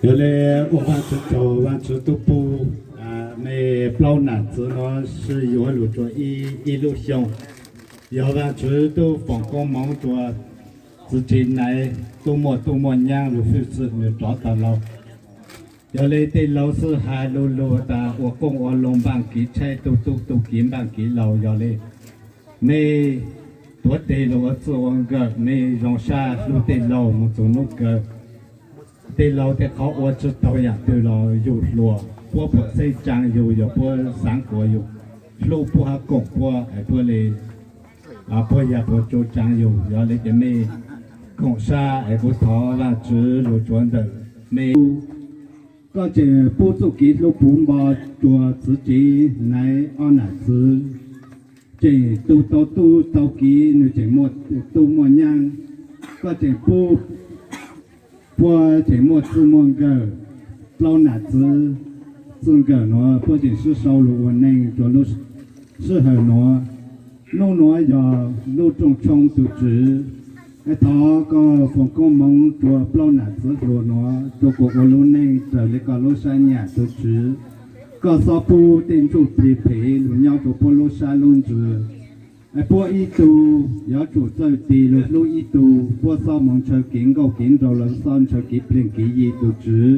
Yog li ua Vaajtswv tsaug, Vaajtswv tub pug, mej plaub nam txwv nuav sib yuav lug tsuas ib lub xyoo. Yog Vaajtswv tub foom koob moov rua txiv tsev Naiv tub muaj tub muaj nyaab lug fwj xwm nwg rov tau laug. Yog li tej laug xwb has lug lug tas ua qooj ua loo npaaj kev tshaib, tu tub tu kev npaaj kev laug. Yog li mej tuav teg lug ua txwj ua nkawm, mej zoo sab hlub tej laug moog txug nub kawg. Tej laug tej qhov ua tsi taug yaam twg los yug hluas, puab puam txheeb tsaa yug, yog puab xaav kuas yug, hlub puab hab koom puab, puab le, puab yog puas tsaug tsaa yug. Yog li ces mej koom sab es kuv thov Vaajtswv lug tsuav ntawm mej. Koj tseem pub txuj kev hlub puv npo rua txiv tsev Naiv ob nam txwv, tseem tu tau tub tau kev, nwg tseem muaj tub muaj nyaab. Koj tseem pub puab tseem muaj txwj muaj nkawm, plaub nam txwv txwj nkawm nuav puab tseem sib sau lug ua neej rua lub sij hawm nuav. Nub nuav yog lub rooj tshoob tug Tswv, thov koj foom koob moov rua plaub nam txwv hluas nuav rua kuas ua lub neej raws le koj lub sab nyam tug Tswv. Koj xob pub tej ntsuj plig phem lug nyob rua puab lub sab lub ntsws. Puab ib tug yuav tsum txawj tig lug hlub ib tug, puab xob moog ntshaw kev nkauj kev nraug los xob ntshaw kev plig kev yig tug Tswv.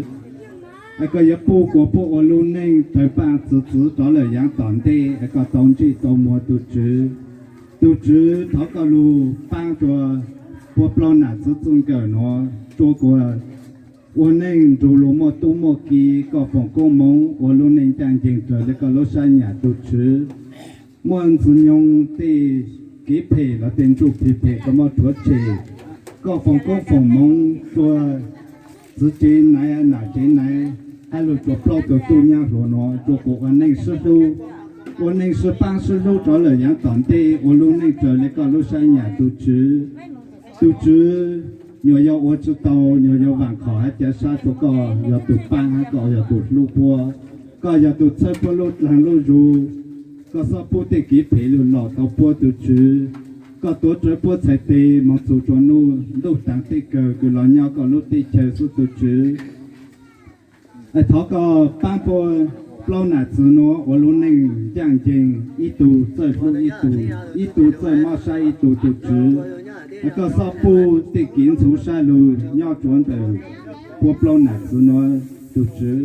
Koj yuav pub kuas puab ua lub neej raws paaj txwv txwv rov lawm yaav tom ntej, koj tau ntsej tau muag tug Tswv. Tug Tswv, thov koj lug paab rua puab plaub nam txwv txwj nkawm nuav rua kuas ua neej nrug lug muaj tub muaj ki, koj foom koob moov ua lub neej ncaaj nceeg raws le koj lub sab nyam tug Tswv. Muaj ntxwg nyoog tej kev phem los tej ntsuj plig phem koj muab rhuav tshem. Koj foom koob foom moov rua txiv tsev Naiv, nam tsev Naiv, hab lug rua plaub tug tub nyab hluas nuav rua kuas ua neej sib hlub, ua neej sib paab sib hlub rov lawm yaav tom ntej, ua lub neej raws le koj lub sab nyam tug Tswv. Tug Tswv, nyuas yog ua tsi tau, nyuas yog vaam khom hab ca sab rua koj yog tug paab hab koj yog tug hlub puab, koj yog tug txhawb puab lub dlaag lub zug. Koj xob pub tej kev phem lug lom tau puab tug Tswv. Koj tuav rawv puab txhais teg moog txug rua nub ntuj taag teb kawg kws los nyob koj lub teb chaws xwb tug Tswv. Thov koj paab puab plaub nam txwv nuav ua lub neej ncaaj nceeg, ib tug txawj hlub ib tug, ib tug txawj mob sab ib tug tug Tswv. Koj xob pub tej kev ntxhov sab lug nyob rua ntawm puab plaub nam txwv nuav tug Tswv.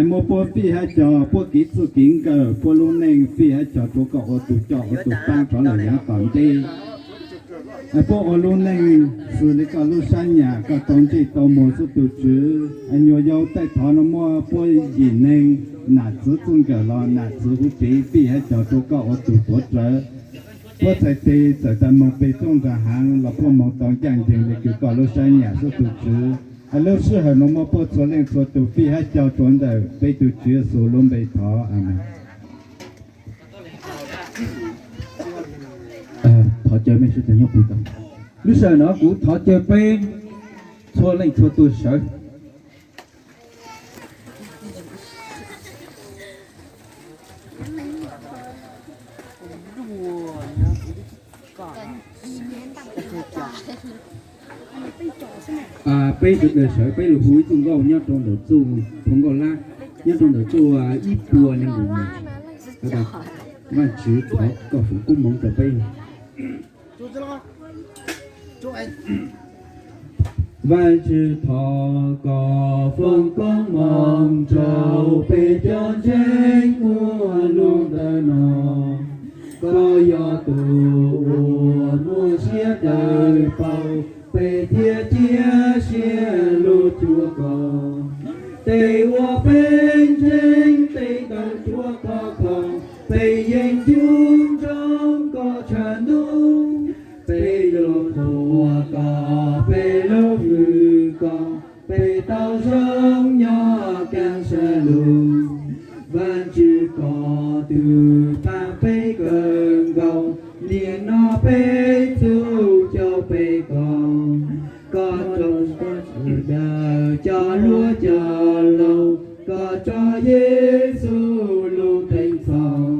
Muab puab fij hab cog puab kev txwj kev nkawm, puab lub neej fij hab cog rua koj ua tug coj ua tug paab rov lawm yaav tom ntej. Puab ua lub neej xws le koj lub sab nyam koj tau ntsej tau muag xwb tug Tswv. Nyuas yau taij thov nuav muab puab yim neeg nam txwv txwj nkawm los nam txwv huv tsev fij hab cog rua koj ua tug tuav rawv. Puab txhais teg txawm tas moog peg rooj nraag haav los puab moog tau ncaaj nceeg le kws koj lub sab nyam xwb tug Tswv. Lub sij hawm nuav muab puab txhua leej txhua tug fij hab cog rua ntawm peb tug Tswv Yexus lub npe thov, amees. Thov caw mej sawv daws nyob puv tau. Lub sij hawm nuav kuv thov caw peb txhua leej txhua tug sawv. Peb sawv daws sawv peb lug hu ib txuj nkauj nyob rua ntawm txuj phoo nkauj lab, nyob rua ntawm txuj ib puas neeg nkaum yim. Vaajtswv thov koj foom koob moov rau peb. Vaajtswv thov koj foom koob moov rau peb cov ntseeg muaj lub ntawm no. Koj yog tug uas muaj siab dawb paug, peb thiaj cia siab lug cuag koj. Tej uas peb ntseeg tej tawm cuag koj, peb yeej ncu ntsoov koj tshav ntuj. Peb lug qhuas koj, peb lug hwm koj, peb tau zoo nyob kaaj sab lug. Vaajtswv koj tug paab peb kawg nkaus, niaj no peb txuj caum peb koj. Koj tso sawv daws cov hluas cov laug, koj tso Yexus lub teej txhoj.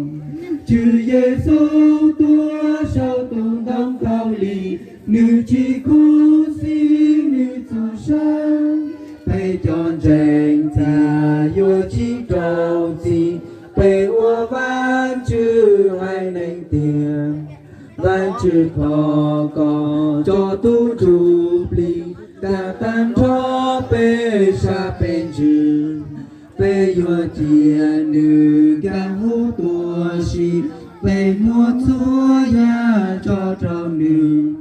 Tswv Yexus tuaj sau tug ntoo khaub lig, nwg tsis khuv xim nwg txuj sa. Peb cov ntseeg Tus Plig tag tag nrho peb sab peb ntsws, peb yuav cia nws nkag hauv tuaj si, peb muab txhua yam tso rau nws.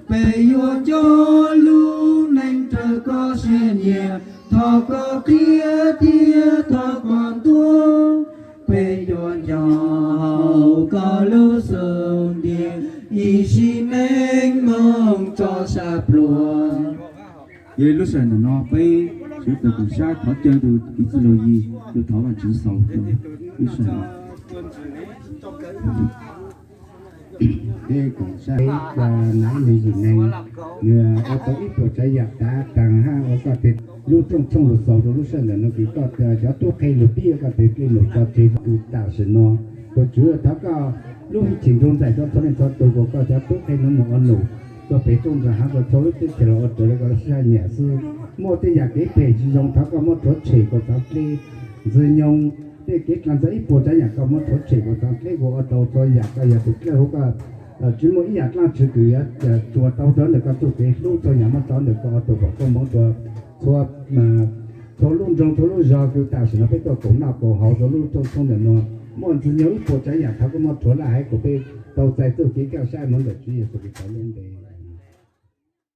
Peb yuav coj lub neej raws koj siab nyiam, thov koj qhia thiab thov koj ntuas. Peb yuav nco hauv koj lub xub ntiag, ib sim neej moo tso sab pluag. Yog lub sij hawm ntawm no peb sawv daws koom sab thov caw tus kwv tij Laus Yis, tus thov Vaj Tswv xaus rau lub sij hawm no. Peb koom sab, nab nws yim neeg, nws ua tau ib puas tsav yam tav taag hab ua koj tes lub rooj tshooj lug xaus rau lub sij hawm ntawm no kws koj cov tub qhe lug pib ua koj tes dlej num tso tseg kws tam sim no. Tus Tswv thov koj lub hwj chim nrug ntxais rau txhua leej txhua tug kuas koj cov tub qhe nuav moog ua num rua peg rooj ntxag hab rua txhua lub teb chaws los ua raws le koj lub siab nyiam xwb. Muaj tej yam kev phem tsi zoo thov koj muab rhuav tshem kuas txav dleb. Ntxwg nyoog tej kev dlaag ntxag ib puas tsav yam koj muab rhuav tshem kuas txav dleb kuas ua tau txhua yam koj yog tus dlawb huv koj tsi muaj ib yam dlaab tsi kws yuav tsuas tau rua ntawm koj txuj kev hlub. Txhua yam muab tso ntawm koj ua tug foom koob moov rua txhua lub nroog txhua lub zog kws tam sim no peb tuaj koom noj koom haus rua lub rooj tshoob ntawm no. Muaj ntxwg nyoog ib puas tsav yam thov koj muab rhuav laj haiv kuas peb tau txais txuj kev kaj sab moov ntawm Tswv Yexus Khetos lub npe.